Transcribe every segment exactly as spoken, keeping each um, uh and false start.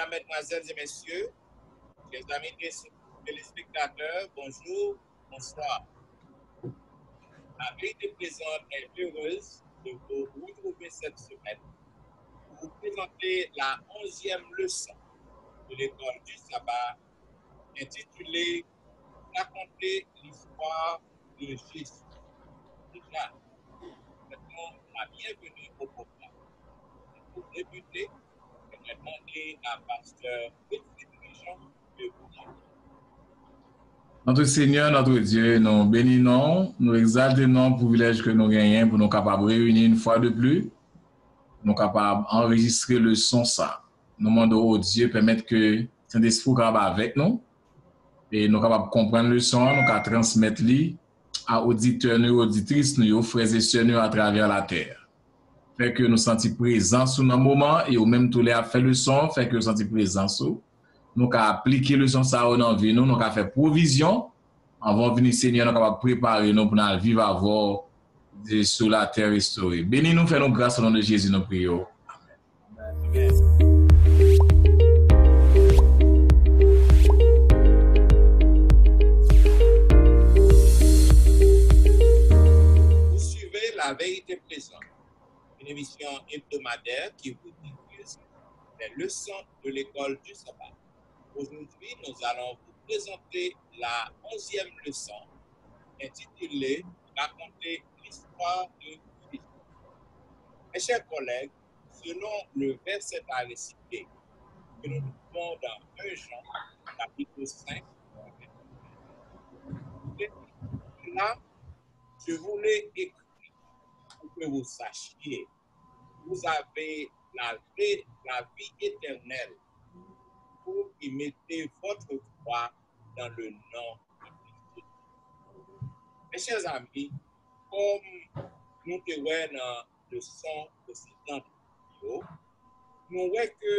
mesdemoiselles et messieurs, chers amis téléspectateurs, bonjour, bonsoir. La Vérité Présente est heureuse de vous retrouver cette semaine pour vous présenter la onzième leçon de l'école du sabbat intitulée Raconter l'histoire de Jésus. Déjà, souhaitons la bienvenue au programme. Pour débuter, je vais demander à Pasteur Wilfrid Prigent de vous. Notre Seigneur, notre Dieu, nou beni non, nou egzalte non, privilèj ke nou genyen pou nou kapab reyini yon fwa de pli, nou kapab anrejistre leson sa. Nou mande w, o Dye, pèmèt ke Sentespri w kapab avèk nou, e nou kapab konprann leson an, nou ka transmèt li a oditè nou yo, oditris nou yo, frè e sè nou yo atravè latè. Fè ke nou santi prezans ou nan moman, e ou menm tou lè ap fè leson, fè ke yo santi prezans ou. Nou ka aplike leson sa yo nan vi nou, nou ka fè pwovizyon. Anvan w vini, Senyè, nou kapab prepare nou pou n al viv avè w sou latè restore. Beni nou, fè nou gras, o non de Jezi, nou priye w. Amen. Vous suivez La Vérité Présente, une émission hebdomadaire qui vous diffuse les leçons de l'école du sabbat. Aujourd'hui, nous allons vous présenter la onzième leçon intitulée Raconter l'histoire de Jésus. Mes chers collègues, selon le verset à réciter que nous trouvons dans un Jean, chapitre cinq, là, je vous l'ai écrit pour que vous sachiez, vous avez la vie, la vie éternelle, vous qui mettez votre foi dans le nom de Christ. Mes chers amis, kòm nou te wè nan leson presedan yo, nou wè ke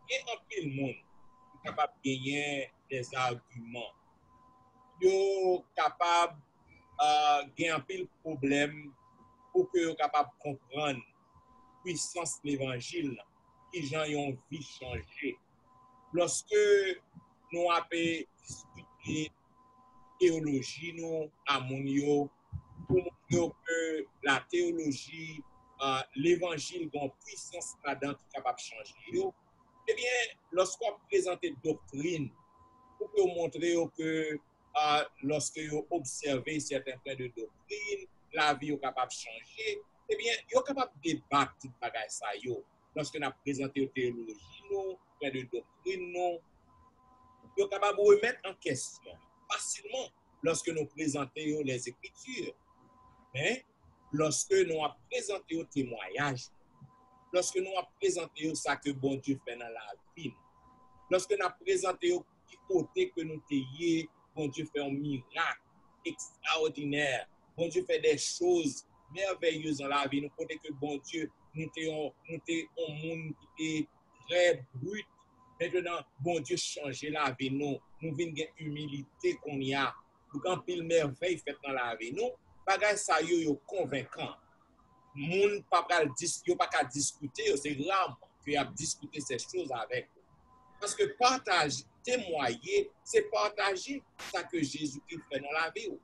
gen anpil moun ki kapab genyen dèzagiman. Yo kapab uh, gen anpil pwoblèm pou ke yo kapab konprann pwisans levanjil lan, kijan yon vi chanje. Lòske nou ape diskite teyoloji nou a moun yo, pou montre yo ke la teyoloji, uh, levanjil gen yon pwisans ladan ki kapab chanje yo, ebyen, lòske w ap prezante doktrin, pou ke w montre yo ke uh, lòske yo obsève sèten pwen de doktrin, lavi yo kapab chanje, ebyen, yo kapab debat tout bagay sa yo. Lòske n ap prezante yo teyoloji nou, pwen de doktrin nou, yo kapab remèt an kèsyon fasilman lòske nou prezante yo lèzekriti. Men, lòske nou ap prezante yo temwayaj nou, lòske nou ap prezante yo sa ke Bondye fè nan lavi nou, lòske n ap prezante yo ki kote ke nou te ye, Bondye fè yon mirak ekstraòdinè, Bondye fè de choz mèvèyez nan lavi nou, kote ke Bondye, nou te yon, nou te yon moun ki te trè brit. Mentnan, Bondye chanje lavi nou. Nou vin gen imilite kounye a. Pou anpil mèvèy fèt nan lavi nou, bagay sa yo, yo konvenkan. Moun pa pral dis, yo pa ka diskite yo, se raman ke y ap diskite sè choz avèk ou. Paske pataje, temwaye, se pataje sa ke Jezikri fè nan lavi w.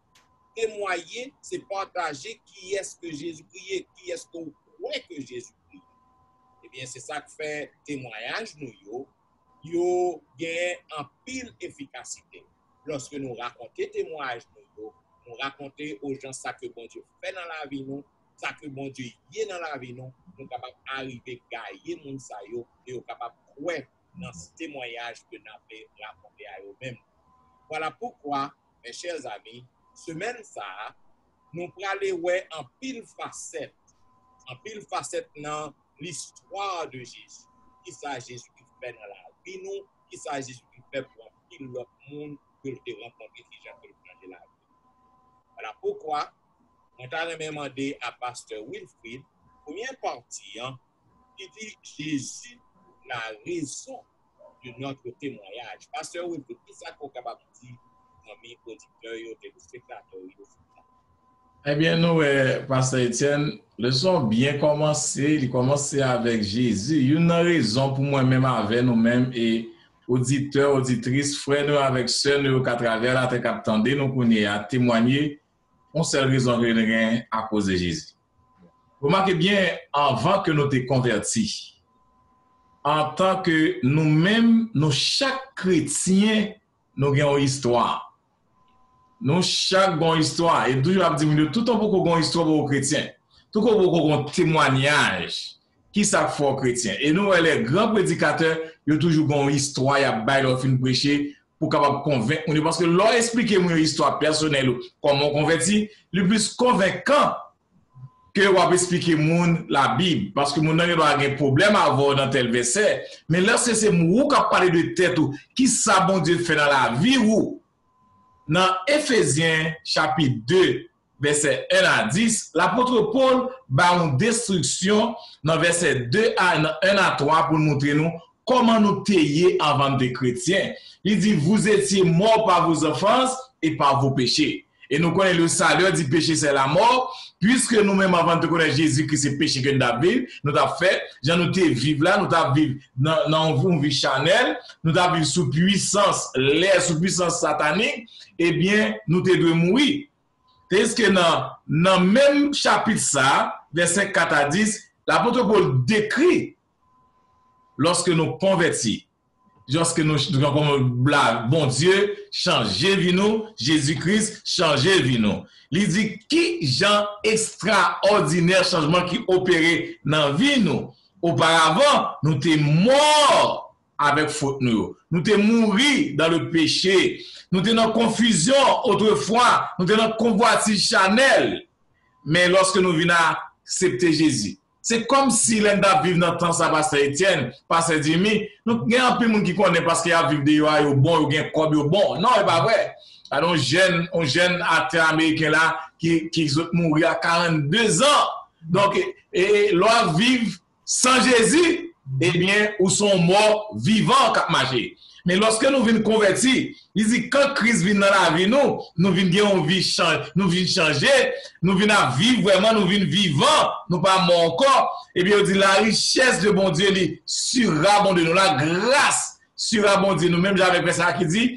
Temwaye, se pataje kiyès ke Jezikri ye, kiyès ke w kwè ke Jezikri ye. Ebyen, se sa k fè temwayaj nou yo, yo gen anpil efikasite. Lòske nou rakonte temwayaj nou yo, nou rakonte ojan sa ke Bondye fè nan lavi nou, sa ke Bondye ye nan lavi nou, nou kapab arive gaye moun sa yo, e yo kapab kwè nan temwayaj ke n ape rakonte a yo menm. Vwala poukwa, mes chers amis, semèn sa a, nou prale wè anpil fasèt, anpil fasèt nan listwa de Jezi. Kisa Jezi ki fè nan lavi nou, kisa Jezi ki fè pou anpil lòt moun ke l te rankontre, kijan ke l chanje lavi. Vwala poukwa, mwen ta renmen mande a pastè Wilfrid, premye pati an, ki di Jésus, la raison de notre témoignage. Pastè Wilfrid, kisa ke w kapab di zanmi oditè yo, telespektatè yo sou sa? Ebyen, nou wè, Pastè Etienne, leson byen kòmanse, li kòmanse avèk Jezi. Youn nan rezon pou mwen menm avè nou menm e oditè, oditris, frè nou avèk sè nou yo k atravè latè k ap tande nou kounye a, temwanye, yon sèl rezon ke nou gen akoz de Jezi. Remake byen, anvan ke nou te konvèti, antanke nou menm, nou chak kretyen, nou gen yon istwa. Nou chak gen yon istwa. E toujou ap di moun yo, toutan poko gen yon istwa, poko kretyen. Toutan poko gen yon temwanyaj, kisa k fè w kretyen? E nou wè, lè gran predikatè, yo toujou gen yon istwa y ap bay lè yo fin preche, pou kapab konvenk moun yo. Paske lè w esplike moun yo istwa pèsonèl ou, kòman w konvèti, li plis konvenkan ke w ap esplike moun Labib. Paske moun nan gen dwa gen pwoblèm avè w nan tèl vèsè, men lè se, se ou k ap pale de tèt ou, kisa Bondye fè nan lavi ou. Nan Efezyen chapit de, vèsè en a dis, lapot Pòl ba yon destriksyon nan vèsè de a, nan en a twa pou l montre nou kòman nou te ye anvan n te kretyen. Li di, vous étiez morts par vos offenses et par vos péchés. E nou konnen le salut du péché c'est la mort, puiske nou menm anvan n te konèt Jezi Kris se peche ke n t ap viv, nou t ap fè, jan nou te viv la, nou t ap viv nan, nan yon, yon vi chanèl, nou t ap viv sou pwisans lè, sou pwisans satanik, ebyen, nou te dwe mouri. Tandiske nan, nan menm chapit sa, vèsè kat a dis, lapot Pòl dekri lòske nou konvèti, lòske nou, nou, la, Bondye chanje vi nou, Jezi Kris chanje vi nou. Li di ki jan ekstraòdinè chanjman ki opere nan vi nou. Oparavan, nou te mò avèk fot nou yo. Nou te mouri dans le péché. Nou te nan konfizyon otrefwa. Nou te nan konvwatiz chanèl. Men lòske nou vin aksepte Jezi, se kòmsi lè n t ap viv nan tan sa, Pastè Etienne, Pastè Jimmy, nou gen anpil moun ki konnen paske y ap viv deyò a, yo bon, yo gen kòb, yo bon. Non, e pa vre. Gade yon jèn, yon jèn aktè ameriken la ki, ki sot mouri a karannde zan. Donk, e, e, lè w ap viv san Jezi, ebyen, ou se yon mò vivan k ap mache. Men lòske nou vin konvèti, li di, kan Kris vin nan lavi nou, nou vin gen yon vi chan-, nou vin chanje, nou vin ap viv vrèman, nou vin vivan, nou pa mò ankò. Ebyen, yo di, la richesse de Bondye, li surabonde nou, la grâce surabonde nou, menm jan avèk vèsè a ki di,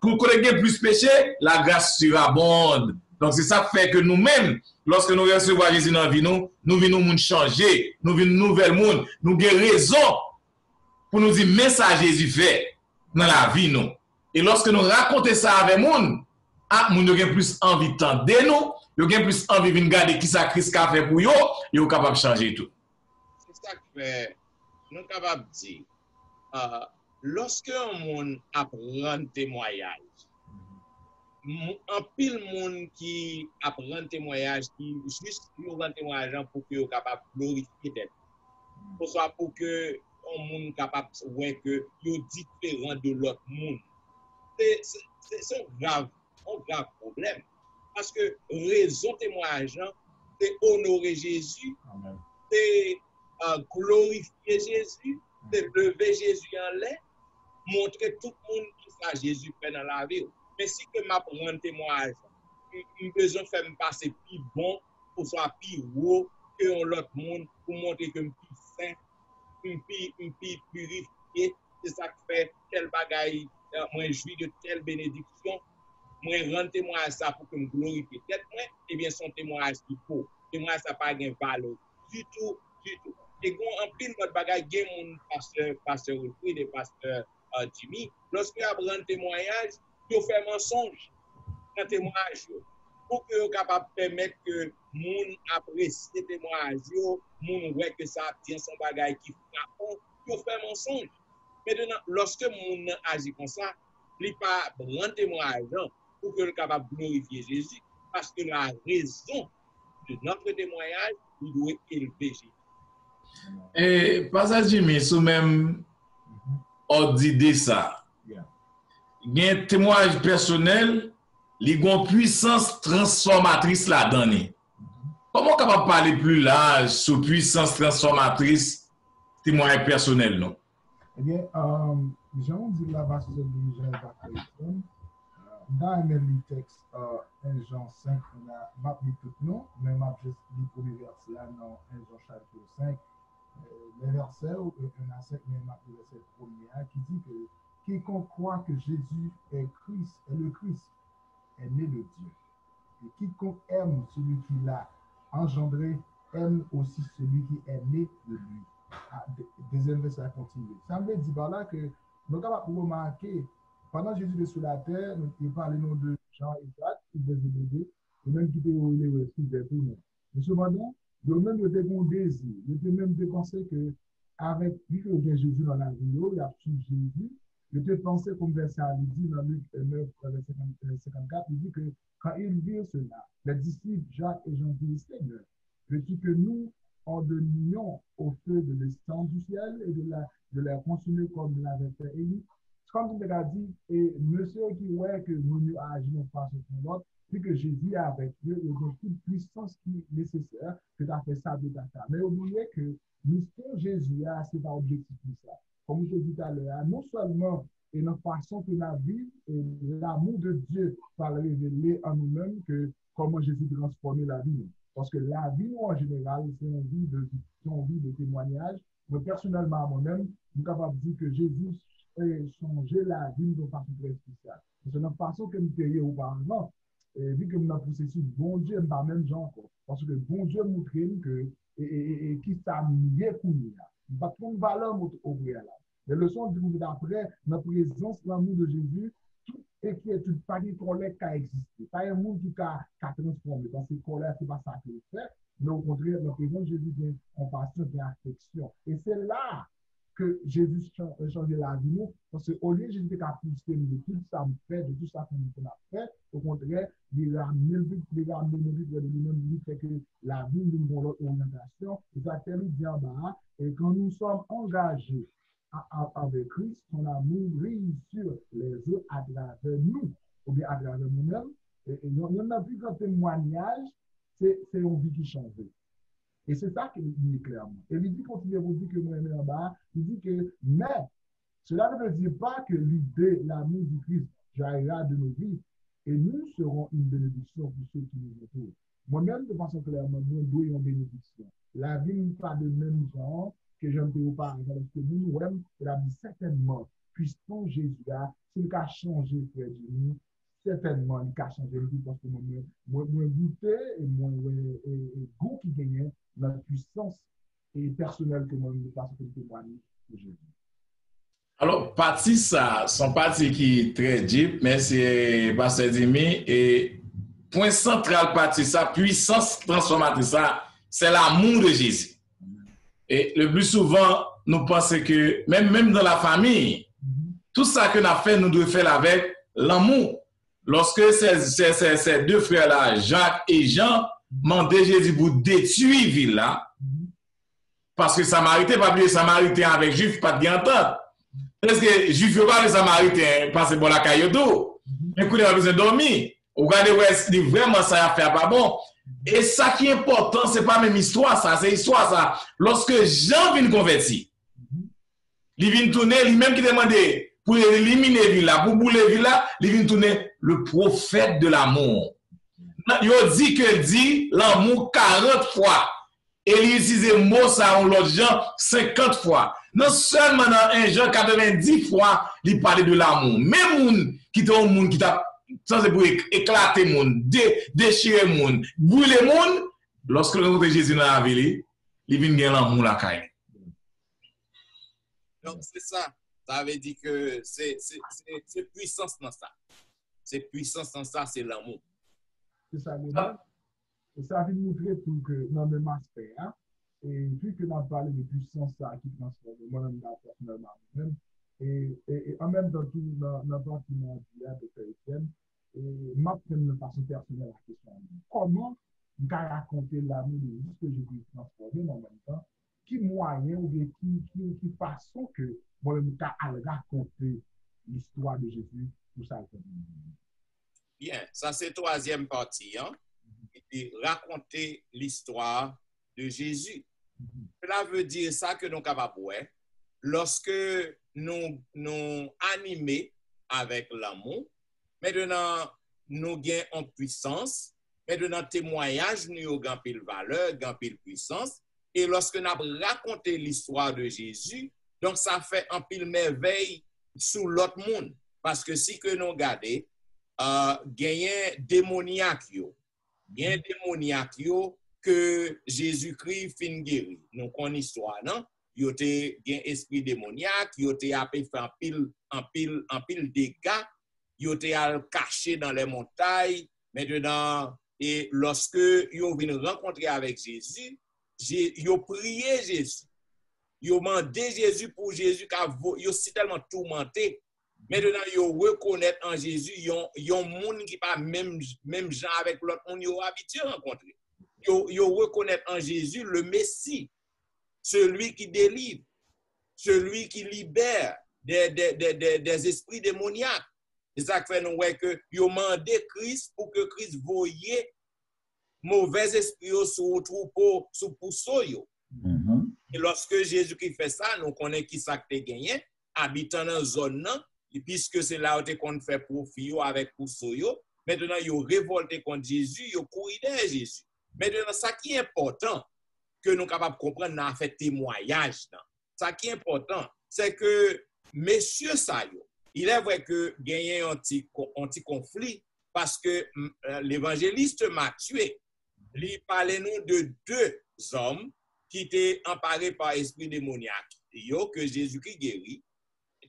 pou kote gen plis peche, la grâce surabonde. Donk, se sa k fè ke nou menm, lòske nou resevwa Jezi nan vi nou, nou vin yon moun chanje, nou vin nouvèl moun, nou gen rezon pou nou di, men sa Jezi fè nan lavi nou. E lòske nou rakonte sa avè moun, a, moun yo gen plis anvi tande nou, yo gen plis anvi vin gade kisa Kris ka fè pou yo, yo kapab chanje tou. Se sa k fè nou kapab di, ah, lòske yon moun ap rann temwayaj, mou-, anpil moun ki ap rann temwayaj, ki jis yo rann temwayaj lan pou ke yo kapab glorifye tèt yo, oswa pou ke yon moun kapab wè ke yo diferan de lòt moun. Se, se, se, se yon grav yon grav pwoblèm. Paske rezon temwayaj lan, se onore Jezi, se, ah, glorifye Jezi, se leve Jezi anlè, montre tout moun kisa Jezi fè nan lavi w. Men si ke m ap rann temwayaj, m, m bezwen fè m pase pi bon, oswa pi wo ke yon lòt moun, pou montre ke m pi sen, m pi, m pi pirifye, se sa k fè tèl bagay, eh, mwen jwi de tèl benediksyon, mwen rann temwayaj sa pou ke m glorifye tèt mwen, ebyen, se yon temwayaj ki fo. Temwayaj sa pa gen valè ditou, ditou. E gen anpil lòt bagay, gen moun, pastè, pastè Wilfrid e pastè, eh, Jimmy, lòske y ap rann temwayaj, yo fè mansonj nan temwayaj yo, pou ke yo kapab pèmèt ke moun apresye temwayaj yo, moun wè ke sa ap di an se yon bagay ki frapan, yo fè mansonj. Mentnan, lòske moun nan aji konsa, li pa rann temwayaj lan pou ke l kapab glorifye Jezi, paske la rezon de notre témoignage, li dwe elve Jezi. E, Pastè Jimmy, sou menm òd ide sa, gen temwayaj pèsonèl, li gon pwisans transfòmatris ladan li. Kòman w kapab pale pli laj sou pwisans transfòmatris temwayaj pèsonèl nou? Ebyen, um, jan w di l la, pastè Louis Jean e pastè Edson, M ta renmen li tèks euh, en Jan senk, m ap li tout non, men m ap jis li premye vèsè a nan en Jan chapit senk, euh, les versets euh, un à cinq, men m ap li vèsè premye a ki di ke quiconque croit que Jésus est Christ, est le Christ, est né de Dieu. Et quiconque aime celui qui l'a engendré aime aussi celui qui est né de lui. Ah, de- Dezyèm vèsè a kontinye. Sa vle di pa la ke nou kapab remake, pandan Jezi te sou latè, nou te pale nou de Jan e Jak, fi de Zebede, yo menm ki te rele yo frè tou non. Men sepandan, yo menm yo te gen yon dezi, yo te menm te panse ke avèk, vi ke yo gen Jezi nan lavi yo, y ap swiv Jezi, yo te panse, kòm vèsè a li di nan Lik nèf, vèsè senkannkat, li di ke quand ils virent cela, les disciples Jacques et Jean dirent, Seigneur, veux-tu que nous ordonnions au feu de descendre du ciel et de la, de les consumer comme l'avait fait Élie? Se kòmsi m te ka di, e mesye yo ki wè ke moun yo aji nan fason pou lòt, pi ke Jezi avèk yo, yo gen tout pwisans ki nesesè ke ta fè sa dwe ta fè. Men yo bliye ke misyon Jezi a, se pa objektif li sa. Kòm ou te di talè a, non sèlman e nan fason ke n ap viv, e l'amour de Dieu pral revele an nou menm ke kòman Jezi transfòme lavi nou. Paske lavi nou an jeneral, se yon vi de vi, se yon vi de temwayaj. Mwen pèsonèlman, a mwen menm, m kapab di ke Jezi eh, chanje lavi m yon fason trè espesyal. Paske nan fason ke m te ye oparavan, eh, vi ke m nan pwosesis Bondye, m pa menm jan ankò. Paske Bondye montre m ke e, e, e, e ki sa m ye kounye a. M pa t konn valè m o preyalab. Men leson di nou daprè, nan prezans lanmou de Jezi, tout enkyetid, pa gen kòlè k ka egziste. Pa gen moun ki ka, ka transfòme. Paske kòlè, se pa sa ke l fè. Men okontrè, nan prezans Jezi, gen konpasyon, gen afeksyon. E se la ke Jezi chan- chanje lavi nou. Paske olye Jezi te ka pouse m de tout sa m fè, de tout sa ke m konn ap fè, okontrè, li ramne l, li ramne nou pi pre de li menm, li fè ke lavi m vin gen yon lòt oryantasyon. E sa k fè li di anba a, et quand nous sommes engagés à- à- avec Christ, son amour brille sur les autres à travers nous, oubyen à travers nou menm. E, e yon, yon nan pi gran temwayaj, se, se yon vi ki chanje. E se sa ke li di klèman. E li di kontinye pou di ke mwen renmen anba a, li di ke, mais cela ne veut dire pas que l'idée, l'amour du Christ jaillira de nos vies et nous serons une bénédiction pour ceux qui nous entourent. Mwen menm, de fason klèman, mwen dwe yon benediksyon. Lavi m pa de menm jan ke jan m te oparavan, lòske moun wè m, e l ap di sètènman, pwisans Jezi a, si l ka chanje frè Jimmy, sètènman, li ka chanje m tou, paske mwen, mwen, mwen, mwen goute e mwen wè e, e gou ki genyen nan pwisans e pèsonèl ke mwen menm, de fason ke m temwaye pou Jezi. Alò, pati sa, se yon pati ki trè deep, mèsi Pastè Dimi. E pwen santral pati sa, pwisans transfòmatris sa, se l'amour de Jésus. E le pli souvan, nou panse ke, menm, menm nan lafanmi, tout sa ke n ap fè, nou dwe fè l avèk lanmou. Lòske se, se, se, se de frè la, Jak e Jan, mande Jezi pou detwi vil la, paske Samariten, pa bliye, Samariten avèk Jwif pa t gen antant. Prèske Jwif yo pa vle Samariten pase bò lakay yo tou. Men kounye a yo bezwen dòmi. Ou gade wè li vrèman sa y ap fè a pa bon. E sa ki enpòtan, se pa menm istwa sa, se istwa sa. Lòske Jan vin konvèti, li vin tounen, li menm ki te mande pou elimine vil la, pou boule vil la, li vin tounen le prophète de l'amour. Yo di ke l di lanmou karant fwa. E li itilize mo sa yon lòt jan senkant fwa. Nan sèlman nan en Jan katrevendis fwa, li pale de lanmou. Men moun ki te yon moun ki t ap sanse pou ek- eklate moun, de- dechire moun, brile moun, lòske l rankontre Jezi nan lavi li, li vin gen lanmou lakay li. Donk, se sa. Sa vle di ke se, se, se, se pwisans nan sa. Se pwisans nan sa, se lanmou. Se sa, mesye. E sa vin montre tou ke nan menm aspè a, e pi ke n ap pale de pwisans sa a ki transfòme mwen menm la pèsonèlman mwen menm, e, e, e an menm tan tou nan, nan pati mwen di a, Doktè Etienne, e m ap pran nan fason pèsonèl a kesyon an menm. Kòman m ka rakonte lanmou de Jezi ke Jezi transfòme m an menm tan? Ki mwayen oubyen ki, ki, ki fason ke mwen menm m ka al rakonte listwa de Jezi pou sa l fè pou mwen? Byen, sa se twazyèm pati an. Li di rakonte listwa de Jezi. Cela veut dire sa ke nou kapab wè, lòske nou, nou anime avèk lanmou, Mentenan, nou gen yon pwisans. Mentenan, temwayaj nou yo gen anpil valè, gen anpil pwisans. E lòske n ap rakonte listwa de Jezi, donk sa fè anpil mèvèy sou lòt moun. Paske si ke nou gade, uh, genyen demonyak yo. Genyen demonyak yo ke Jezikri fin geri. Nou konn istwa, non? Yo te gen espri demonyak, yo te ape fè anpil, anpil, anpil dega, yo te al kache nan lè montay. Mentenan, e lòske yo vin rankontre avèk Jezi, Je- yo priye Jezi. Yo mande Jezi pou Jezi ka vo- yo sitèlman toumante. Mentenan, yo rekonèt an Jezi yon, yon moun ki pa menm, menm jan avèk lòt moun yo abitye rankontre. Yo, yo rekonèt an Jezi le Messie, celui qui délivre, celui qui libère des, des, des, des, des esprits démoniaques. Se sa k fè nou wè ke yo mande Kris pou ke Kris voye movèz espri yo sou twoupo, sou pouso yo. E lòske Jezikri fè sa, nou konnen ki sa k te genyen. Abitan nan zòn nan, piske se la yo te konn fè pwofi yo avèk pouso yo, mentenan yo revòlte kont Jezi, yo kouri dèyè Jezi. Mentenan, sa ki enpòtan ke nou kapab konprann nan afè temwayaj nan, sa ki enpòtan, se ke mesye sa yo, il est vrai ke genyen yon ti, yon ti konfli, paske mm, euh, levanjelis Matye, li pale nou de de zòm ki te anpare pa espri demonyak yo ke Jezikri geri,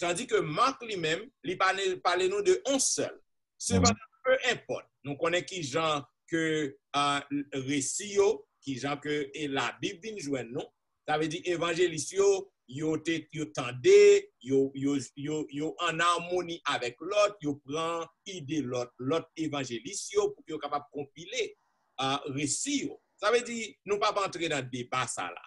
tandi ke Mak li menm, li pale, pale nou de yon sèl. Sepandan, peu enpòt, nou konnen ki jan ke uh, resi yo, ki jan ke e Labib vin jwenn nou. Sa vle di evanjelis yo, yo te yo tande, yo, yo, yo, yo an amoni avèk lòt, yo pran ide lòt, lòt evanjelis yo pou yo kapab konpile uh, resi yo. Sa vle di, nou pa antre nan deba sa la.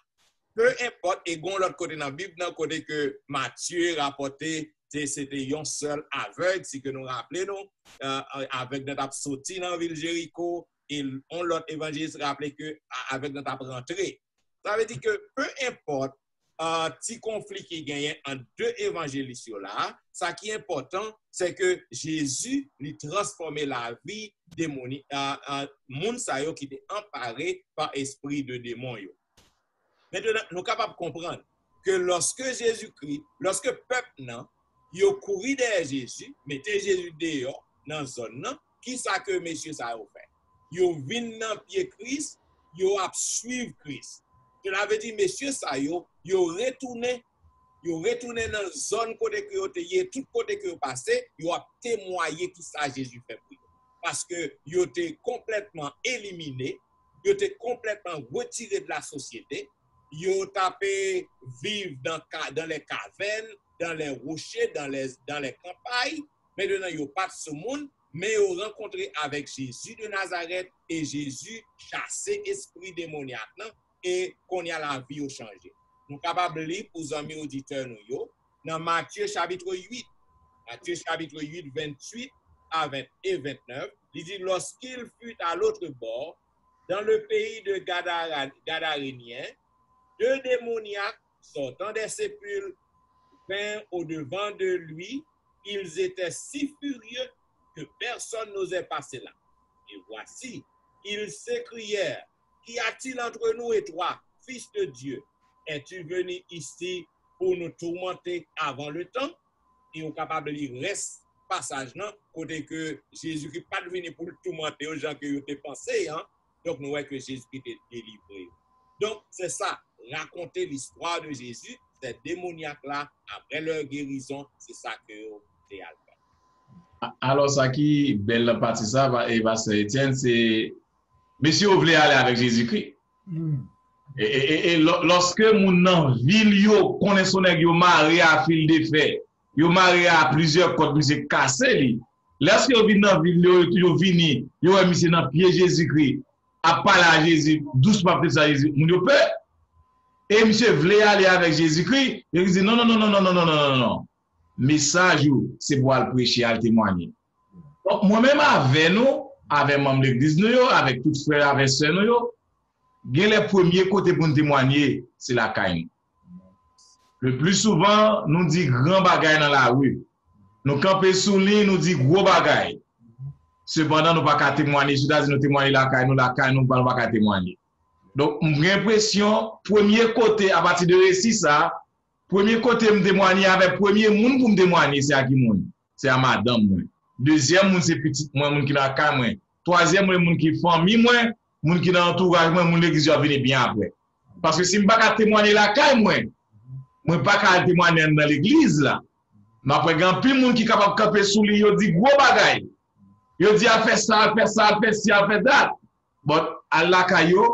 Peu enpòt, e gon lòt kote nan Bib nan, kote ke Matye rapòte, se, se te yon sèl avèg, si ke nou raple nou, uh, avèg nan t ap soti nan vil Jeriko, e yon lòt evanjelis raple ke avèg nan t ap rantre. Sa vle di ke peu enpòt uh, ti konfli ki genyen ant de evanjelis yo la, sa ki enpòtan, se ke Jezi, li transfòme lavi demoni, uh, uh, moun sa yo ki te anpare pa espri de demon yo. Mentenan, nou kapab konprann ke lòske Jezikri, lòske pèp nan, yo kouri dèyè Jezi, mete Jezi deyò nan zòn nan, ki sa ke mesye sa yo fè? Yo vin nan pye Kris, yo ap swiv Kris. Sela vle di mesye sa yo, yo retounen, yo retounen nan zòn kote ke yo te ye, tout kote ke yo pase, yo ap temwaye ki sa Jezi fè pou yo. Paske yo te konplètman elimine, yo te konplètman retire de la sosyete, yo t ape viv dans, dans les cavernes, dans les rochers, dans les, dans les campagnes. Mentenan, yo pa t sou moun, men yo rankontre avèk Jezi de Nazarèt e Jezi chase espri demonyak nan e kounye a lavi yo chanje. Nou kapab li pou zanmi oditè nou yo nan Matye chapit uit. Matye chapit uit, venntuit a vent e ventnèf, li di, lorsqu'il fut à l'autre bord, dans le pays de Gadara, Gadarénien, deux démoniaques sortant des sépulcres vinrent au-devant de lui, ils étaient si furieux que personne n'osait passer là. Et voici, ils s'écrièrent, qu'y a-t-il entre nous et toi, fils de Dieu? Es-tu venu ici pour nous tourmenter avant le temps? E ou kapab li rès pasaj nan, kote ke Jezikri pa t vini pou l toumante yo jan ke yo te panse an. Donk, nou wè ke Jezikri te delivre yo. Donk, se sa, rakonte listwa de Jezi, se demonyak la, apre lè gerizon, se sa ke yo te al fè. Alò, sa ki bèl nan pati sa, e pastè Etienne, se mesye yo vle ale avèk Jezikri. E, e, e, e lòske moun nan vil yo konnen se yon nèg yo mare a fil de fè, yo mare a plizyè kòd, misye kase li. Lèske yo vin nan vil yo, yo vini, yo wè misye nan pye Jezikri, ap pale a Jezi, dousman ap sa Jezi, moun yo pè. E misye vle ale avèk Jezikri, yo di non, non, non, non. Mesaj ou, se pou al preche, al temwanye. Donk, mwen menm avè nou, avè manm legliz nou yo, avèk tout frè avè sè nou yo, genlè premye kote pou n temwanye, se lakay nou. Le pli souvan, nou di gran bagay nan lari. Nou kanpe sou liy, nou di gwo bagay. Sepandan, nou pa ka temwanye, sètadi nou temwanye lakay nou, lakay nou, nou pa ka temwanye. Donk, m gen enpresyon, premye kote, apati de resi sa, premye kote m temwanye avèk premye moun pou m temwanye, se a ki moun? Se a madanm mwen. Dezyèm moun, se pitit mwen, moun ki nan lakay mwen. Twazyèm moun, moun ki fanmi mwen, moun ki nan antouraj mwen, moun legliz yo ap vini byen apre. Paske si m pa ka temwanye lakay mwen, mwen pa ka al temwanye anndan legliz la. M ap wè gen anpil moun ki kapab kanpe sou li, yo di gwo bagay. Yo di al fè sa, al fè sa, al fè si, al fè dat. But al lakay yo,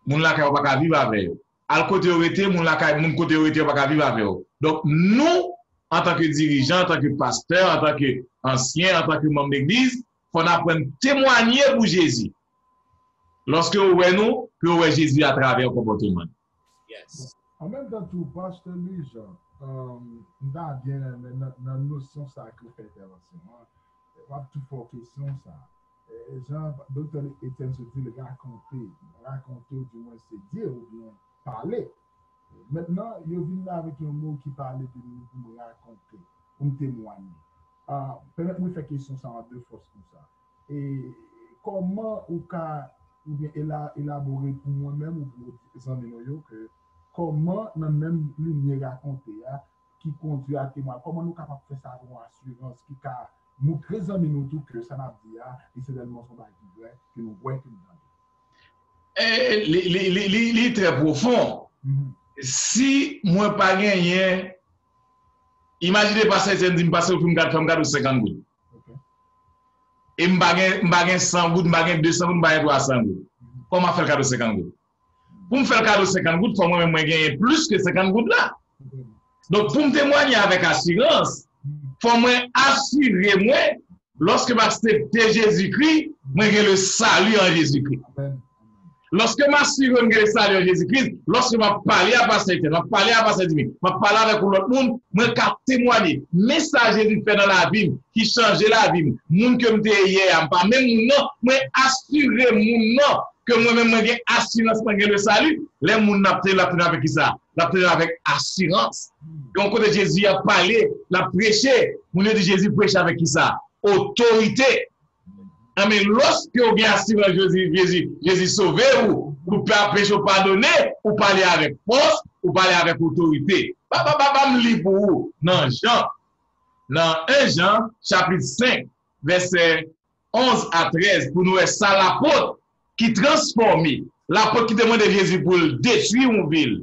moun lakay yo pa ka viv avè yo. Al kote yo rete, moun lakay, moun kote yo rete yo pa ka viv avè yo. Donk nou, antanke dirijan, antanke pastè, antanke ansyen, antanke manm legliz, fò n aprann temwanye pou Jezi. Lòske yo wè nou, pou yo wè Jezi atravè konpòteman nou. An menm tan tou, Pastè Louis Jean, m ta byen renmen nan nosyon sa ke w fè entèvansyon an, m ap tou fè w kesyon sa. Jan Doktè Etienne sot di l rakonte, rakonte oudimwen se di oubyen pale. Mentnan, yo vin la avèk yon mo ki pale de nou pou m rakonte, pou m temwanye. Pèmèt mwen fè kesyon sa an de fòs konsa. E kòman ou ka oubyen elabore pou mwen menm ou pou zanmi nou yo ke kòman nan menm limyè rakonte a ki kondui a temway, kòman nou kapab fè sa avèk yon asirans ki ka moutre zanmi nou tou ke sa n ap di a, li se rèlman se yon bagay ki vrè, ke nou wè, ke nou tande. Li trè pwofon. Si mwen pa genyen, imajine pastè Etienne di m pase ou fè m kado senkant goud. E m pa gen san goud, m pa gen de san goud, m pa gen twa san goud. Kòman m ap fè l kado senkant goud? Pou m fè l kado senkant goud, fò mwen menm mwen genyen plis ke senkant goud la. Donk pou m temwanye avèk asirans, fò mwen asire mwen, lòske m aksepte Jezikri, mwen gen le salut en Jésus-Christ. Lòske m asire m gen le salut en Jésus-Christ, lòske m ap pale a pastè Etienne, m ap pale a pastè Dimi, m ap pale avèk yon lòt moun, mwen ka temwanye men sa Jezi fè nan lavi m, ki chanje lavi m. Moun ke m te ye yè a, m pa menm moun nan, mwen asire moun nan ke mwen menm mwen gen asirans mwen gen le salut. Lè moun nan ap tande, l ap tande avèk kisa? L ap tande avèk asirans. Gen yon kote Jezi ap pale, l ap preche, moun yo di Jezi preche avèk kisa? Otorite. Enben, lòske w gen asirans Jezi, Jezi, Jezi sove ou, ou pa peche w padone, ou pale avèk fòs, ou pale avèk otorite. Ba, ba, ba, ba m li pou ou nan Jan, nan en Jan, chapit senk, vèsè onz a trèz, pou nou wè sa lapot ki transfòme, lapot ki te mande Jezi pou l detwi yon vil.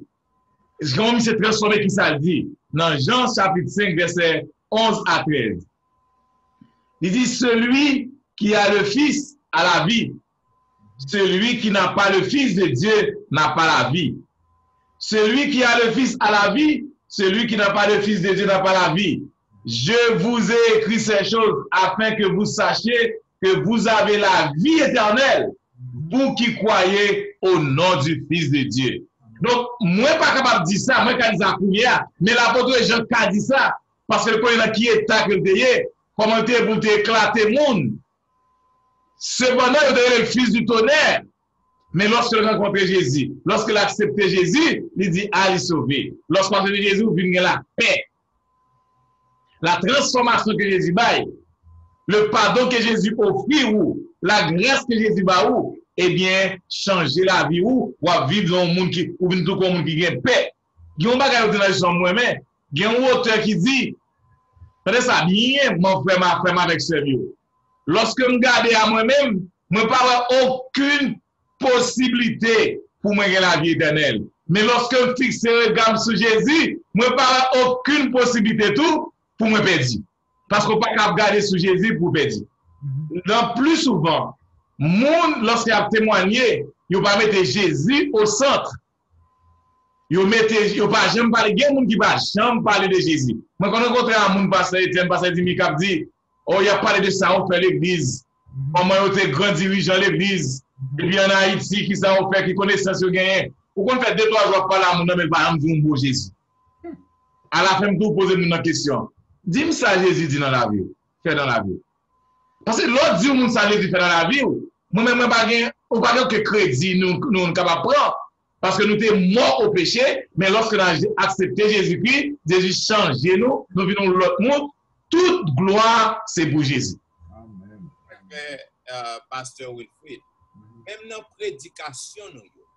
Jan misye transfòme, kisa l di? Nan Jan chapit senk, vèsè onz a trèz. Li di, celui qui a le Fils a la vie. Celui qui n'a pas le Fils de Dieu n'a pas la vie. Celui qui a le Fils a la vie. Celui qui n'a pas le Fils de Dieu n'a pas la vie. Je vous ai écrit ces choses afin que vous sachiez que vous avez la vie éternelle, vous qui croyez au nom du Fils de Dieu. Donk, mwen pa kapab di sa, mwen ka di sa kounye a, men lapot Jan ka di sa, paske l konnen nan ki eta ke l te ye, kòman l te ye pou l te eklate moun. Sepandan, yo te rele l fils du tonnerre. Men lòske l rankontre Jezi, lòske l aksepte Jezi, li di, a, li sove. Lòske w aksepte Jezi, ou vin gen lapè. La transformation que Jésus bay, le pardon que Jésus offrir ou, la grâce que Jésus ba ou, ebyen, chanje lavi ou, w ap viv nan yon moun ki, ou vin tou kon moun ki gen pè. Gen yon bagay yo di nan Jan mwen renmen, gen yon otè ki di, tande sa byen, mon frè m, frè m avèk sè m yo. Lòske m gade a mwen menm, mwen pa wè okenn posiblite pou mwen gen lavi etènèl. Men lòske m fikse rega m sou Jezi, mwen pa wè okenn posiblite tou pou mwen pèdi. Paske w pa ka ap gade sou Jezi pou w pèdi. Nan pli souvan, moun, lòske y ap temwanye, yo pa mete Jezi o sant. Yo mete, yo pa janm pale, gen moun ki pa janm pale de Jezi. Mwen konn rankontre a moun, pastè Etienne, pastè Dimi k ap di, o, y ap pale de sa yo fè legliz. Kòman yo te gran dirijan legliz. Epi ann Ayiti, kisa yo fè, ki konesans yo genyen. Ou konn fè de twa jou w ap pale a moun nan, men l pa janm di yon mo Jezi. Alafen, m toujou poze moun nan kesyon. Di m sa Jezi di nan lavi w, fè nan lavi w. Paske lè w di yon moun sa Jezi fè nan lavi w, mwen menm, mwen pa gen, ou pa gen okenn kredi nou, nou kapab pran. Paske nou te mò o peche, men lòske n aksepte Jezikri, Jezi chanje nou, nou vin yon lòt moun, tout glwa se pou Jezi. Frè, euh, Pastè Wilfrid, menm nan predikasyon nou yo,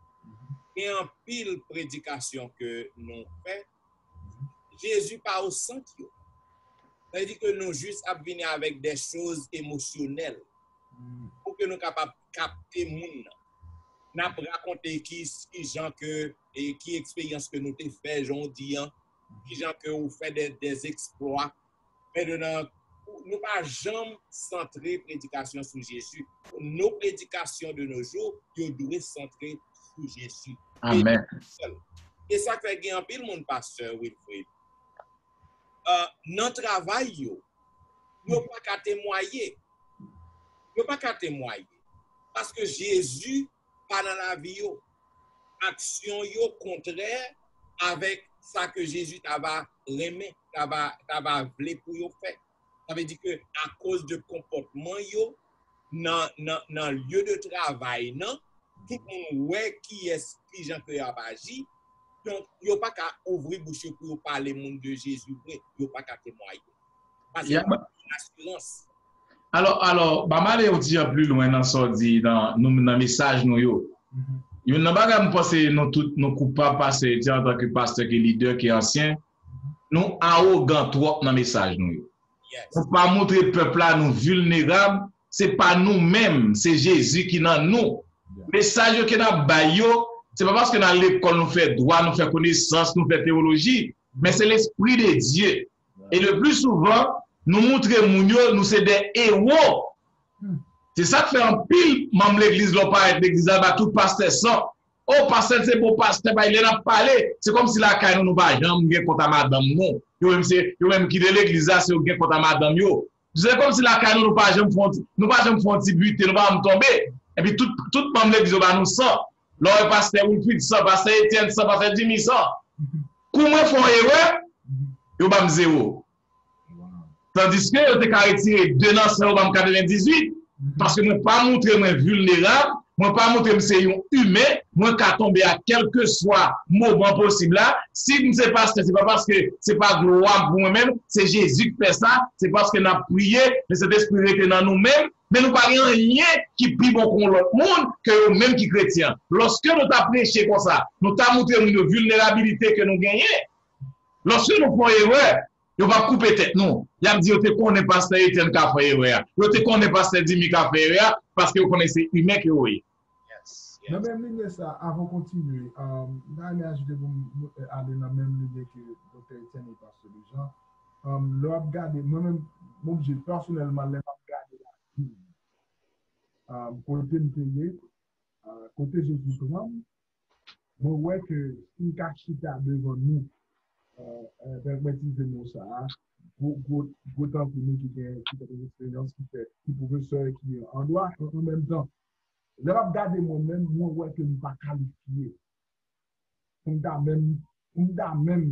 gen anpil predikasyon ke nou fè, Jezi pa o sant yo. Sa vle di ke nou jis ap vini avèk de choz emosyonèl pou ke nou kapab kapte moun nan. N ap rakonte ki, ki jan ke, e ki eksperyans ke nou te fè, jan w di an, ki jan ke ou fè de, de eksplwa. Men nou nan, nou pa janm santre predikasyon sou Jezi. Nos prédications de nos jours, yo dwe santre sou Jezi. Amèn. E sa k fè gen anpil moun, Pastè Wilfrid, euh, nan travay yo, yo pa ka temwaye. Yo pa ka temwaye. Paske Jezi pa nan lavi yo. Aksyon yo kontrè avèk sa ke Jezi ta va renmen, ta va, ta va vle pou yo fè. Sa vle di ke akoz de konpòtman yo nan, nan, nan lye de travay nan, tout moun wè kiyès, ki jan ke y ap aji. Donk, yo pa ka ouvri bouch yo pou yo pale moun de Jezi vre. Yo pa ka temwaye. Paske yo pa gen asirans. Alò, alò, ban m ale yon ti jan pli lwen nan sa w di nan, nou, nan mesaj nou yo. Youn nan bagay m panse nou tout nou koupab pase, ti antanke pastè, ke lidè, ke ansyen, nou awogan twòp nan mesaj nou yo. Nou pa montre pèp la nou vilnerab, se pa nou menm, se Jezi ki nan nou. Mesaj yo ke n ap bay yo, se pa paske n al lekòl, nou fè dwa, nou fè konesans, nou fè teyoloji, men se Lespri de Dye. E le pli souvan, nou montre moun yo nou se de ewo. Se sa k fè anpil manm legliz, lè w parèt legliz la, ba tout pastè san. O, pastè se bon pastè, bay lè n ap pale, se kòmsi lakay nou, nou pa janm gen kont a madanm nou. Yo menm se, yo menm ki de legliz la, se yo gen kont a madanm yo. Se kòmsi lakay nou, nou pa janm fè yon ti, nou pa janm fè yon ti bite, nou pa janm tonbe. Epi tout, tout manm legliz yo ba nou san. Lè w wè pastè Wilfrid san, pastè Etienne san, pastè Jimmy san. Kou mwen fè yon erè, yo ba m zewo. Tandiske yo te ka retire de nan san yo ban m katrevendizuit, paske mwen pa montre mwen vilnerab, mwen pa montre m se yon imen, mwen ka tonbe a kèlkeswa moman posib la. Si m se pastè, se pa paske se pa glwa m pou mwen menm, se Jezi k fè sa, se paske n ap priye, men Sentespri rete nan nou menm, men nou pa gen anyen ki pi bon ke yon lòt moun ke yo menm ki kretyen. Lòske nou ta preche konsa, nou ta montre moun yo vilnerabilite ke nou genyen. Lòske nou fè yon erè, yo p ap koupe tèt nou. Y ap di yo te konnen pastè Etienne ka fè erè a. Yo te konnen pastè Jimmy ka fè erè a, paske yo konnen se imen ke yo ye. Nan menm linye sa, avan kontinye, m ta renmen ajoute pou m ale nan menm linye ke Doktè Etienne e pastè Lujan. Lè w ap gade, mwen menm, m oblije, pèsonèlman, lè m ap gade lavi m, kote m te ye, kote Jezi pran m, mwen wè ke si m ka chita devan nou, pèmèt m itilize mo sa a, gwo, gwo, gwo tankou nou ki gen, ki gen eksperyans, ki fè, ki pwofesè, ki an dwa, an menm tan. Lè m ap gade mwen menm, mwen wè ke m pa kalifye pou m ta menm, pou m ta menm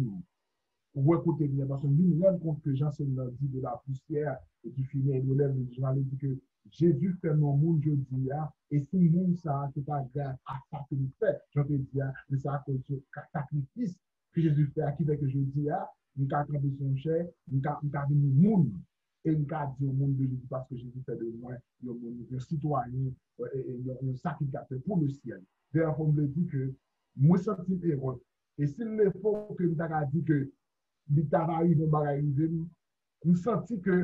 wè kote m ye, paske m vin rann kont ke jan Seyè a di, de la poussière et tu finiras de te relever, jan li di ke Jezi fè nou moun jodi a, e si moun sa a se pa gras a sa ke nou fè, jan te di a, men se akoz de sakrifis ke Jezi fè a ki fè ke jodi a, m ka kanpe sou yon chè, m ka, m ka vin yon moun, e m ka di yon moun de Jezi paske Jezi fè de mwen yon moun, yon sitwayen, yon, yon sakrifikatè pou lesyèl. Dayè, fò m vle di ke mwen santi m ere. E si l te fo ke m ta ka di ke li ta va rive yon bagay rive m, m santi ke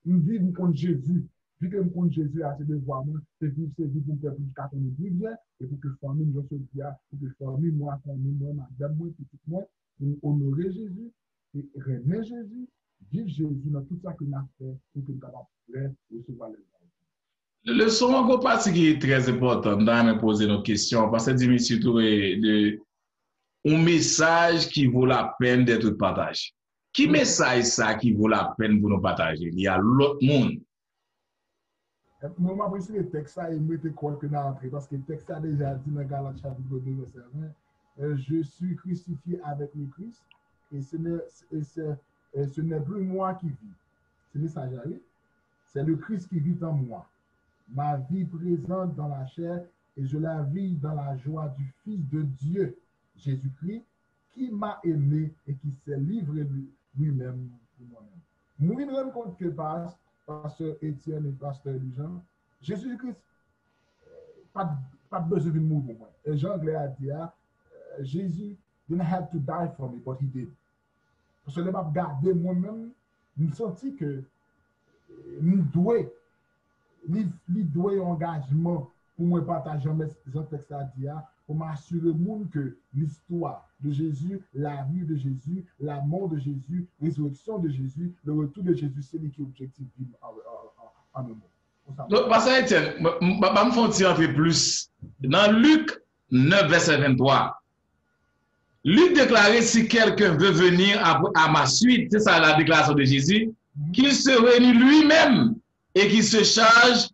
m viv m konn Jezi. Vi ke m konn Jezi a, se devwa mwen, se viv, se viv pou m fè pou m ka konnen pi byen, e pou ke fanmi m, jan w di a, pou ke fanmi mwen, fanmi mwen, madanm mwen, pitit mwen, pou m onore Jezi, e renmen Jezi, viv Jezi nan tout sa ke n ap fè, pou ke n kapab prè resevwa lè l va vini. Leson an gon pati ki trè enpòtan, m ta renmen poze nou kesyon, paske Dimitri tou e de yon mesaj ki vo la pèn dèt pataje. Ki mesaj sa ki vo la pèn pou nou pataje li a lòt moun? Mwen, m ap retire tèks sa e m rete kwè ke n a antre, paske tèks sa deja di nan Galat chapit de vèsè ven, euh, Je suis crucifié avec le Christ, et ce n'est, et ce, et ce n'est plus moi qui vis. Se mesaj la, wi. C'est le Christ qui vit en moi. Ma vie présente dans la chair, et je la vis dans la joie du Fils de Dieu, Jésus-Christ, qui m'a aimé et qui s'est livré lui, lui-même pour moi-même. Mwen vin rann kont ke pas, pastè Etienne e pastè Lujan, Jezi Kris pa t pa t bezwen vin mouri pou mwen. E jan anglè a di a, Jezi didn't have to die for me, but he did. Paske lè m ap gade mwen menm, m santi ke m dwe, li, li dwe yon angajman pou mwen pataje jan tèks la di a, pou m asire moun ke l'histoire de Jésus, la vie de Jésus, la mort de Jésus, résurrection de Jésus, le retour de Jésus, se li ki objektif vi m an, an, an, an yon mo. Konsa. Donk, pastè Etienne, m, m, m, m fè yon ti antre plis nan Lik nèf, vèsè venntwa. Lik deklare, si quelqu'un veut venir après, à ma suite, se sa la deklarasyon de Jezi, qu'il se renie lui-même et qu'il se charge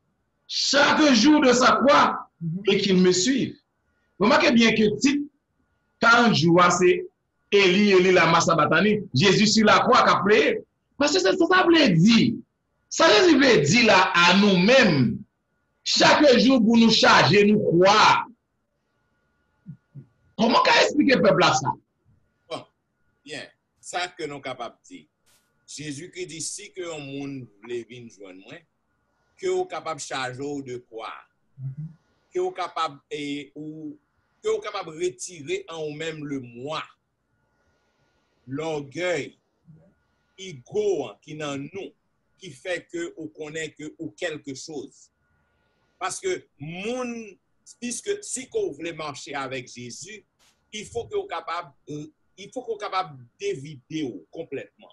chaque jour de sa croix et qu'il me suive. Remake byen ke tit karant jou a se Eli, Eli, lama sabaktani, Jezi sou lakwa k ap plede. Paske se sa sa vle di. Sa Jezi vle di la a nou menm, chak jou pou nou chaje nou kwa. Kòman w ka esplike pèp la sa? Bon, byen. Sa ke nou kapab di, Jezikri di, si ke yon moun vle vin jwenn mwen, ke w kapab chaje w de kwa, ke w kapab e, ou, ke w kapab retire an ou menm le moi, lògèy, ego an ki nan nou, ki fè ke ou konnen ke ou kèlke choz. Paske moun, piske si ke w vle mache avèk Jezi, il faut que w kapab, il faut que w kapab devide w konplètman.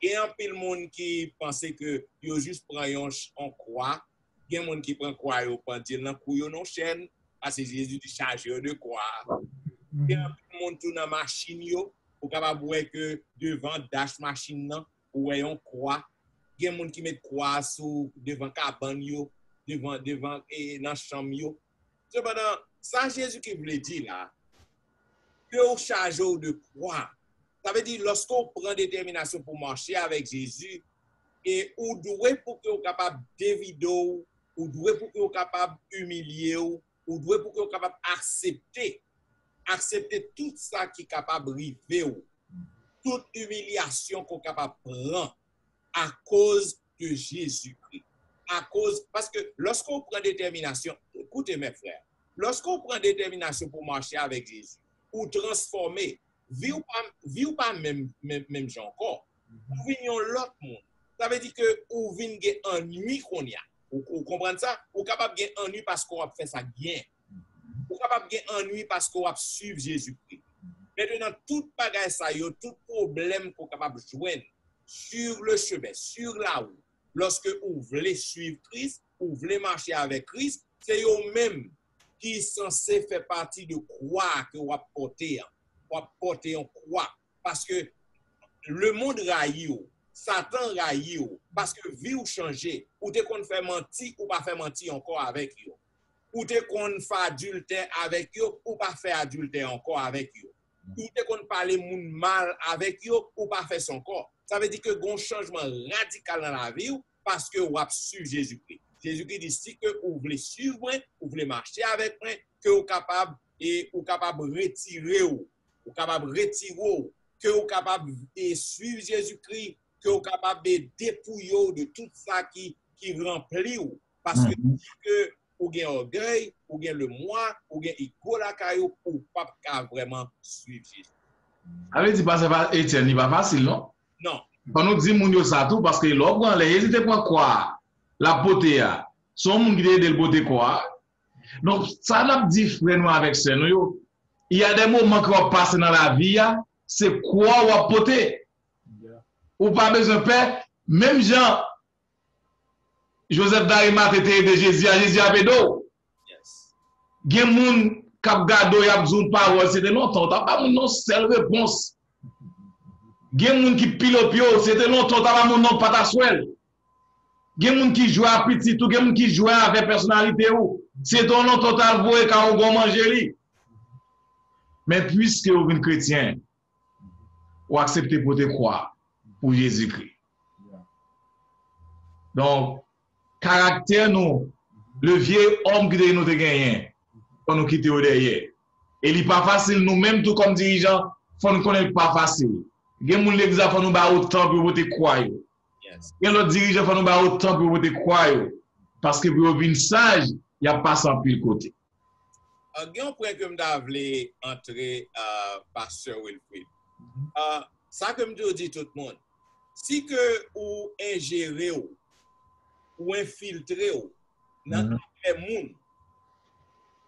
Gen anpil moun ki panse ke yo jis pran yon, yon kwa, gen moun ki pran kwa yo pandye l nan kou yo nan chèn, paske Jezi di chaje yo de kwa. Gen anpil moun tou nan machin yo, ou kapab wè ke devan dash machin nan, ou wè yon kwa. Gen moun ki met kwa sou devan kabann yo, devan, devan e, nan chanm yo. Sepandan, sa Jezi ki vle di la, ke w chaje w de kwa. Sa vle di, lòske w pran detèminasyon pou mache avèk Jezi, e ou dwe pou ke w kapab devide w, ou dwe pou ke w kapab imilye w, ou dwe pou ke w kapab aksepte, aksepte tout sa ki kapab rive w, tout imilyasyon ke w kapab pran akoz de Jezikri. Akoz, paske lòske w pran detèminasyon, koute, mè frè, lòske w pran detèminasyon pou mache avèk Jezi, ou transfòme, vi w pa, vi w pa menm, menm, menm jan ankò. Ou vin yon lòt moun. Sa vle di ke ou vin gen anui kounye a. Ou, ou konprann sa? Ou kapab gen anui paske w ap fè sa k byen. Ou kapab gen anui paske w ap suiv Jezikri. Mentnan, tout bagay sa yo, tout pwoblèm ke w kapab jwenn sur le chemin, sur la route, lòske ou vle suiv Kris, ou vle mache avèk Kris, se yo menm ki sanse fè pati de kwa ke w ap pòte an. W ap pòte yon kwa. Paske lemonn rayi w, Satan rayi w, paske vi w chanje. Ou te konn fè manti, ou pa fè manti ankò avèk yo. Ou te konn fè adiltè avèk yo, ou pa fè adiltè ankò avèk yo. Ou te konn pale moun mal avèk yo, ou pa fè sa ankò. Sa vle di ke gen yon chanjman radikal nan lavi w paske w ap suiv Jezikri. Jezikri di, si ke ou vle suiv mwen, ou vle mache avèk mwen, ke ou kapab, e ou kapab retire w, ou kapab retire w, ke ou kapab e suiv Jezikri, ke ou kapab e depouye w de tout sa ki, ki ranpli w. Paske si ke ou gen ògèy, ou gen lemwa, ou gen ego lakay ou, ou p ap ka vrèman suiv Jezi. Sa vle di, pastè Etienne, li pa fasil, non? Non. Fò nou di moun yo sa tou, paske lè w pran, lè Jezi te pran kwa l ap pote a, se yon moun ki te ede l pote kwa a. Donk, sa n ap di frè nou avèk sè nou yo, il y a des moments ke w ap pase nan lavi a, se kwa w ap pote. Ou pa bezwen pè, menm jan Joseph Darimate te ede Jezi a, Jezi ap ede w. Gen moun k ap gade w, y ap di w pawòl, se te lontan w ta ba moun nan sèl repons. Gen moun ki pile pye w, se te lontan w ta ba moun nan pataswèl. Gen moun ki jwe a pitit ou, gen moun ki jwe avè pèsonalite ou. Se te lontan w ta voye ka w gon manje li. Men piske w vin kretyen, ou aksepte pote kwa pou Jezikri. Donk, karaktè nou, le vye òm ki te nou te genyen, fò nou kite yo dèyè. E li pa fasil, nou menm tou kòm dirijan, fò nou konnen li pa fasil. Gen moun legliz la, fò nou ba yo tan pou yo pote kwa yo. Gen lòt dirijan, fò nou ba yo tan pou yo pote kwa yo. Paske pou yo vin saj, y ap pase anpil kote. Ah, gen yon pwen ke m ta vle antre, ah, Pastè Wilfrid. Ah, sa ke m toujou di tout moun, si ke ou enjere w, ou enfiltre w nan afè moun,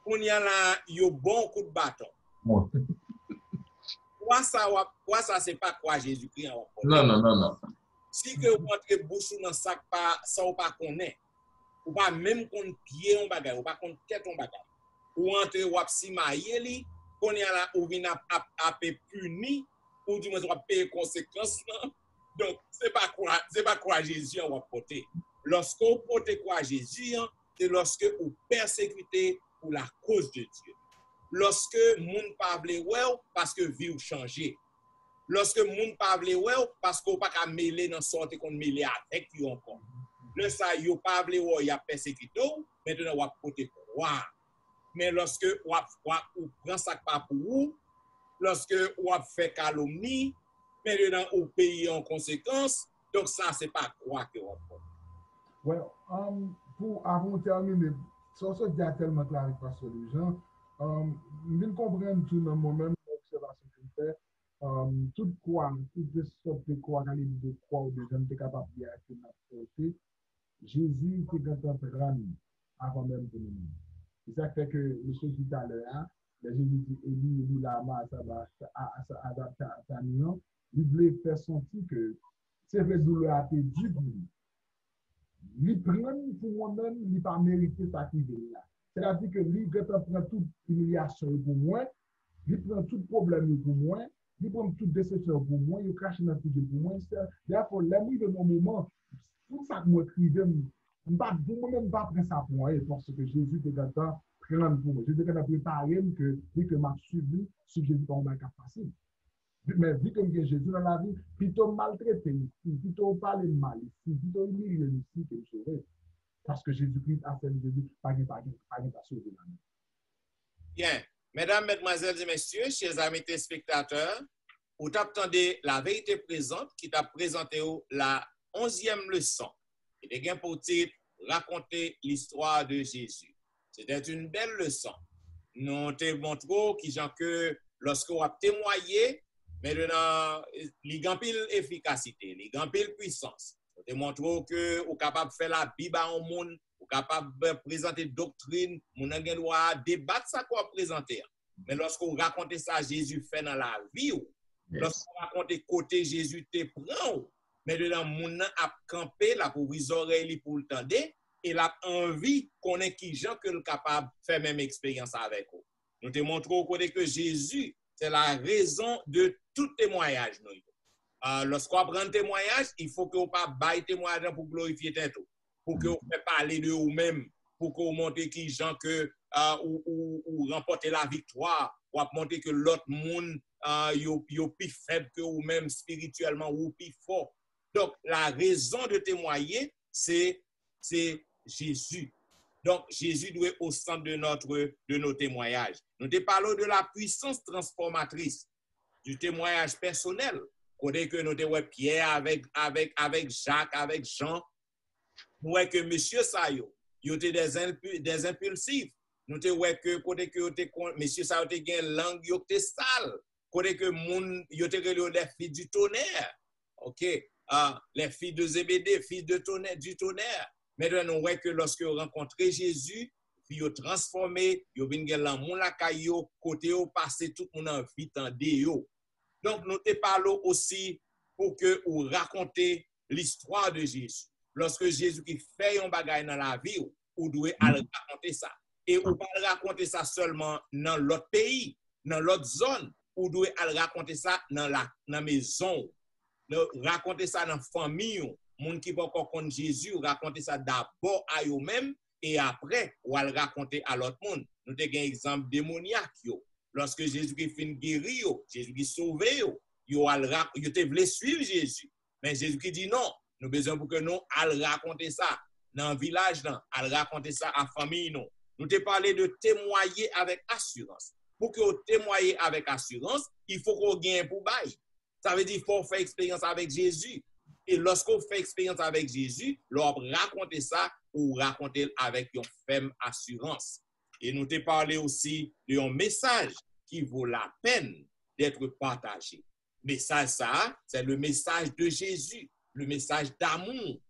kounye a la, yo ba w kout baton. Kwa sa w ap, kwa sa se pa kwa Jezikri an w ap pote. Non, non, non, non. Si ke ou antre bouch ou nan sa k pa, sa w pa konnen, ou pa menm konn pye yon bagay, ou pa konn tèt yon bagay. Ou antre, w ap simaye li, kounye a la, ou vin ap, ap, ap pini, ou di mwen w ap peye konsekans lan. Donk, se pa kwa, se pa kwa Jezi an w ap pote. Lòske w pote kwa Jezi an, se lòske ou pèsekite pou lakoz de Dye. Lòske moun pa vle wè w paske vi w chanje. Lòske moun pa vle wè w paske w pa ka mele nan sa w te konn mele avèk yo ankò. Lè sa yo pa vle wè w, y ap pèsekite w, mentnan w ap pote kwa. Men lòske w ap, w ap, ou pran sa k pa pou ou, lòske w ap fè kalomni, mentnan ou peye an konsekans, donk sa se pa kwa ke w ap pote. Well, um, pou, avan w tèmine, sa w sot di a tèlman klè avèk Pastè Louis Jean, um, m vin konprann tou nan mwen menm, nan obsèvasyon ke m fè, um, tout kwa, tout de sòt de kwa, kalite de kwa ou de jan te kapab di a ke n ap pote, Jezi te gentan pran li avan menm pou nou menm. Se sa k fè ke mesye di talè a, lè Jezi di Eli, Eli, lama sabachthani an, li vle fè santi ke se vre doulè a te di pou li. Li pran l pou mwen menm, li pa merite sa k rive l la. Sètadi ke li gentan pran tout imilyasyon yo pou mwen, li pran tout pwoblèm yo pou mwen, li pran tout desepsyon yo pou mwen, yo krache nan figi l pou mwen. Therefore, lè m rive nan moman, tout sa k mwen k rive m, m pa, pou mwen menm, m pa pran sa pou anyen, paske Jezi te gentan pran l pou mwen. Jezi te gentan prepare m ke, vi ke m ap swiv li, swiv Jezi pa yon bagay k ap fasil. Men vi ke m gen Jezi nan lavi, pito m maltrete isi, pito yo pale m mal isi, pito yo imilye m isi ke m sove. Paske Jezi Kris, a sèl Jezi, pa gen, pa gen, pa gen pa sove ladan. Byen. Medam, medmwazèl e mesye, chè zanmi telespektatè, ou t ap tande La Vérité Présente ki t ap prezante w la onzyèm leson ki te gen pou tit Raconter l'histoire de Jésus. C'était une belle leçon. Nou te montre w kijan ke lòske w ap temwaye, mentnan, li gen anpil efikasite, li gen anpil pwisans. Nou te montre w ke ou kapab fè labi ba yon moun, ou kapab prezante doktrin, moun nan gen dwa debat sa ke w ap prezante an. Men lòske w rakonte sa Jezi fè nan lavi w, lòske w rakonte kote Jezi te pran w, mentnan moun nan ap kanpe, l ap ouvri zòrèy li pou l tande, e l ap anvi konnen kijan ke l kapab fè menm eksperyans avèk ou. Nou te montre w kote ke Jezi, c'est la raison de tout temwayaj nou yo. Ah, lòske w ap rann temwayaj, il faut que w pa bay temwayaj lan pou glorifye tèt ou, pou ke w fè pale de ou menm, pou ke w montre kijan ke, ah, ou, ou, ou ranpòte laviktwa, w ap montre ke lòt moun, ah, yo, yo pi fèb ke ou menm espirityèlman, ou pi fò. Donk, la raison de témoigner, c'est, c'est Jésus. Donc, Jésus doit être au centre de notre, de nos témoignages. Nou te pale w de la puissance transformatrice du témoignage personnel. Kote ke nou te wè Pyè avèk, avèk, avèk Jak, avèk Jan. Nou wè ke mesye sa yo, yo te des impu-, des impulsifs. Nou te wè ke kote ke yo te kon-, mesye sa yo te gen lang yo te sal. Kote ke moun, yo te rele yo les fils du tonnerre. Ok? Ah, les fils de Zébédée, fils de tonnerre, du tonnerre. Mentnan, nou wè ke lòske yo rankontre Jezi, vi yo transfòme, yo vin gen lanmou lakay yo, kote yo pase, tout moun anvi tande yo. Donk, nou te pale w osi pou ke ou rakonte l'histoire de Jésus. Lòske Jezi ki fè yon bagay nan lavi w, ou dwe al rakonte sa. E ou pa al rakonte sa sèlman nan lòt peyi, nan lòt zòn, ou dwe al rakonte sa nan la, nan mezon w. Rakonte sa nan fanmi w. Moun ki poko konn Jezi, rakonte sa dabò a yo menm, e apre, w al rakonte a lòt moun. Nou te gen egzanp demonyak yo. Lòske Jezi ki fin geri yo, Jezi ki sove yo, yo al ra-, yo te vle swiv Jezi. Men Jezi ki di non, nou bezwen pou ke nou al rakonte sa nan vilaj lan, al rakonte sa a fanmiy nou. Nou te pale de témoigner avec assurance. Pou ke w temwaye avèk asirans, il faut ke w genyen pou bay. Sa vle di, fò w fè eksperyans avèk Jezi. E lòske w fè eksperyans avèk Jezi, lè w ap rakonte sa, ou rakonte l avèk yon fèm asirans. E nou te pale osi de yon mesaj ki vo lapèn d'être partagé. Mesaj sa a, c'est le message de Jésus, le message d'amour.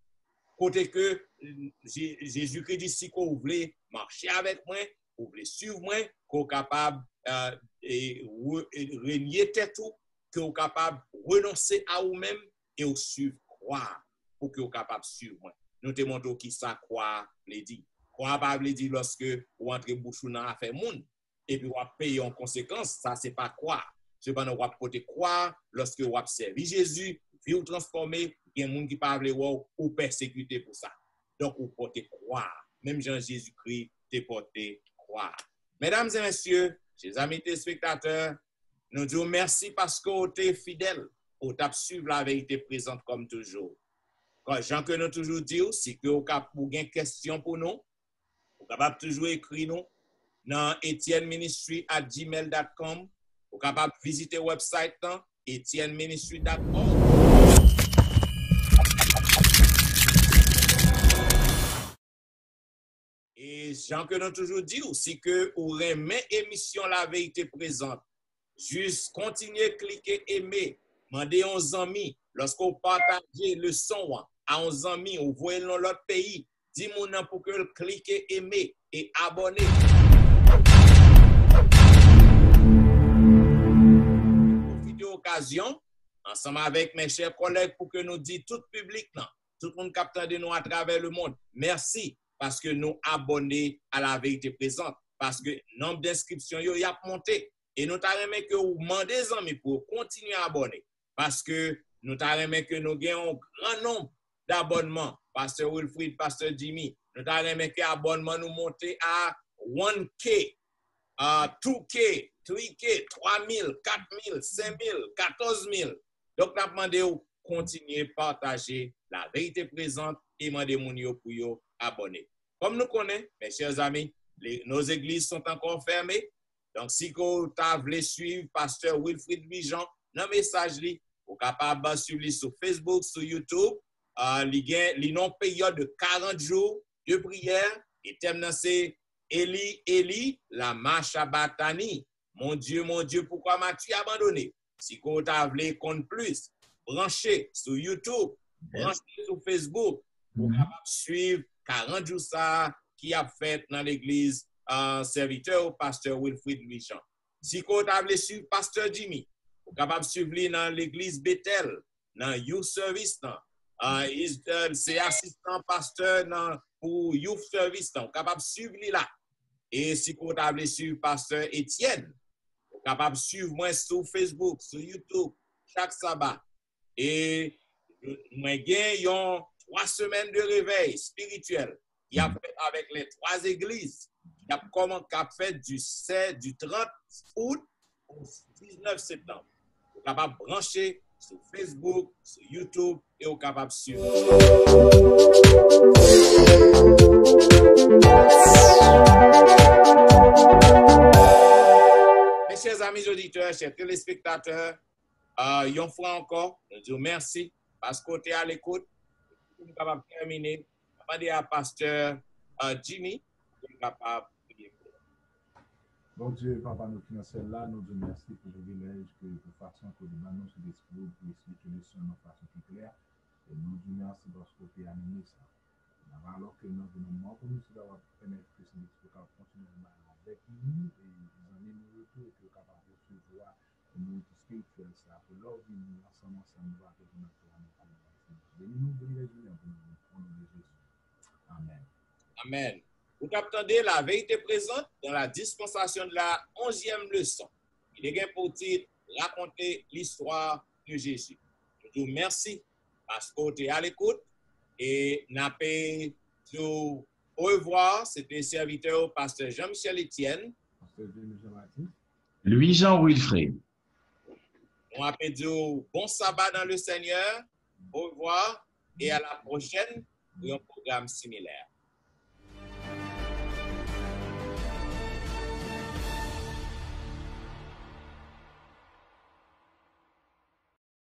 Kote ke Je- Jezikri di, si ke w vle mache avèk mwen, ou vle suiv mwen, ke w kapab uh, e, re- e, renye tèt ou, ke w kapab renonse a ou menm e w suiv kwa a, pou ke w kapab suiv mwen. Nou te montre w kisa kwa a vle di. Kwa a pa vle di lòske ou antre bouch ou nan afè moun, epi w ap peye yon konsekans, sa se pa kwa. Sepandan, w ap pote kwa a lòske w ap sèvi Jezi, vi w transfòme, gen moun ki pa vle wè w, ou pèsekite pou sa. Donk, ou pote kwa a, menm jan Jezikri te pote kwa a. Medam e mesye, chè zanmi telespektatè, nou di w mèsi paske w te fidèl, ou t ap suiv La Vérité Présente kòm toujou. Kon jan ke nou toujou di w, si ke w kap- ou gen kesyon pou nou, ou kapab toujou ekri nou nan etienne ministry at gmail dot com. Ou kapab vizite website lan, etienne ministry dot org. E jan ke nou toujou di w, si ke ou renmen emisyon La Vérité Présente, jis kontinye klike eme, mande yon zanmi, lòske w pataje leson an a yon zanmi, ou voye l nan lòt peyi, di moun nan pou ke l klike eme e abòne. Pwofite okazyon, ansanm avèk mes chers collègues, pou ke nou di tout piblik lan, tout moun k ap tande nou atravè lemond, mèsi paske nou abòne a La Vérité Présente, paske nonb denskripsyon yo, y ap monte. E nou ta renmen ke w mande zanmi pou yo kontinye abòne, paske nou ta renmen ke nou gen yon gran nonb dabònman. Pastè Wilfrid, Pastè Jimmy, nou ta renmen ke abònman nou monte a one K, a two K, three K, twa mil, kat mil, senk mil, katòz mil. Donk, n ap mande w kontinye pataje La Vérité Présente e mande moun yo pou yo abòne. Kòm nou konnen, mes chers amis, les- nos églises sont encore fermées. Donk, si ke w ta vle suiv Pastè Wilfrid Louis Jean nan mesaj li, ou kapab suiv li sou Facebook, sou YouTube. Ah, li gen, li nan yon peryòd de karant jou de priyè. E tèm nan se Eli, Eli, lama sabaktani. Mon Dieu, mon Dieu, pourquoi m'as-tu abandonné? Si ke w ta vle konn plis, branche sou YouTube, branche sou Facebook, pou w kapab suiv karant jou sa a ki ap fèt nan legliz, ah, sèvitè w, Pastè Wilfrid Louis Jean. Si ke w ta vle suiv Pastè Jimmy, ou kapab suiv li nan legliz Betèl, nan youth service lan. Ah, is- eh, se asistan pastè nan, pou youth service lan. Ou kapab suiv li la. E si ke w ta vle suiv Pastè Etienne, ou kapab suiv mwen sou Facebook, sou YouTube, chak saba. E mwen gen yon twa semèn de revèy espirityèl ki ap fèt avèk les trois églises, ki ap kòman, k ap fèt du sèz, du trant out au diznèf septanm. Ou kapab branche sou Facebook, sou YouTube, e ou kapab suiv. Mes chers amis auditeurs, chers téléspectateurs, ah, yon fwa ankò, nou di w mèsi paske w te alekout. Pou nou kapab tèmine, mwen mande a Pastè, ah, Jimmy pou l kapab priye pou nou. Bondye, Papa nou ki nan syèl la, nou di w mèsi pou privilèj ke, pou fason ke w ban nou Sentespri w pou eksplike leson nan fason ki klè. E nou di w mèsi paske w te anime sa. Alòske nan moman pou nou, se w ap pèmèt ke Sentespri w kapab kontinye anime avèk nou, e zanmi nou yo tou, e ke yo kapab resevwa nouriti espirityèl sa a, pou lè w vini ansanm, ansanm nou va te konn ap fè anonse nou. Beni nou, beni lèzimè pou nou, o non de Jezi. Amèn. Amèn. Ou t ap tande La Vérité Présente dans la dispensation de la onzième leçon. Li te gen pou tit Raconter l'histoire de Jésus. Nou di w mèsi paske w te alekout e n ape di w orevwa. Se te sèvitè w, Pastè Jean Michel Etienne. Pastè Jimmy Jean Baptiste. Louis Jean Wilfrid. Nou ape di w bon saba dans le Seigneur. Orevwa e a la pwochèn pou yon pwogram similè.